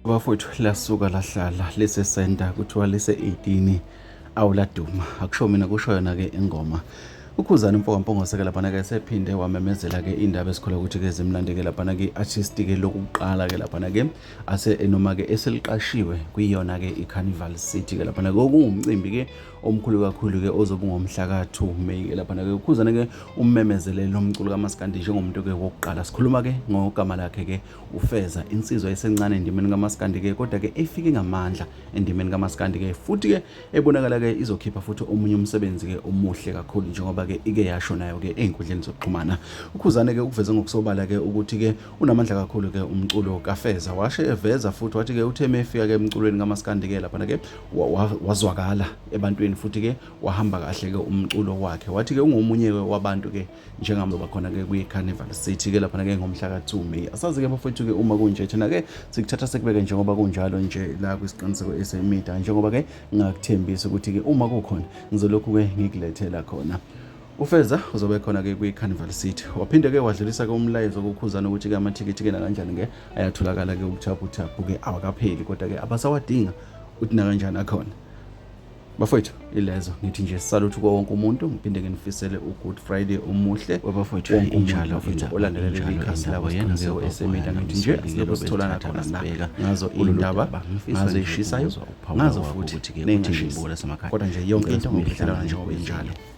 Bafowethu lasuka lahlala lise center kuthiwa lise 18 awuladuma akusho mina kusho yona ke ingoma ukhuzani umfo kaMpungose ke laphana ke sephinde wamemezela ke indaba esikholwa ukuthi ke zimnandi ke laphana ke artist ke lokuqala ke laphana ke ase noma ke eseliqashiwe kuyona ke iCarnival City ke laphana ke okungumcimbi ke omkhulu kakhulu ke ozobe ngomhla ka-2 May ke laphana ke ukhuzane ke ummemezele lo mculo kaMaskandi njengomuntu ke wokuqala sikhuluma ke ngogama lakhe ke ufeza insizwa esencane endimeni kaMaskandi ke kodwa ke efike ngamandla endimeni kaMaskandi ke futhi ke ebonakala ke izokhipha futhi omunye umsebenzi ke omuhle kakhulu njengoba ke ike yasho nayo ke ey'nkundleni zokuxhumana ukhuzane ke ukuveze ngokusobala ke ukuthi ke unamandla kakhulu ke umculo kaFeza washe eveza futhi wathi ke uthe mefika ke emculweni kaMaskandi ke laphana ke wazwakala ebantwini futhi ke wahamba kahle ke umculo wakhe wathi ke ungomunye ke wabantu ke njengazoba khona ke kwi-Carnival City ke laphana ke ngomhla ka-2 May asazi ke bafowethu ke uma kunje thina ke sikuthatha sekubeke njengoba kunjalo nje la kwisiqiniseko esemida njengoba ke ngakuthembisa ukuthi ke uma kukhona ngizolokhu ke ngikulethela khona uFeza uzobe khona ke kwi-Carnival City waphinde ke wadlulisa ke umlayezo kukhuzana ukuthi ke amathikithi ke nakanjani ke ayatholakala ke ubuthaphuthaphu ke awakapheli kodwa ke abasawadinga uthi nakanjani akhona bafowethu ilezo ngithi nje salute kuwo wonke umuntu ngiphinde nginifisele u-good friday omuhle Webafowethu wonke umuntu injalo bafowethu indaba olandelela injalo ikhasi indaba labo yena ke siqiniseko esemida ubaba ngithi nje wena silokhu sitholana besithatha khona la sibheka ngazo kulolu iy'ndaba daba. Ngifisa ngazo nje ey'shisayo ukuzwa ukuphawula ngazo kwakho futhi ukuthi-ke uthini ney'ngashisi mbuko lasemakhaya. kodwa nje yonke Ngicela into ngokuphethelana sibuye njengoba injalo kwezinye.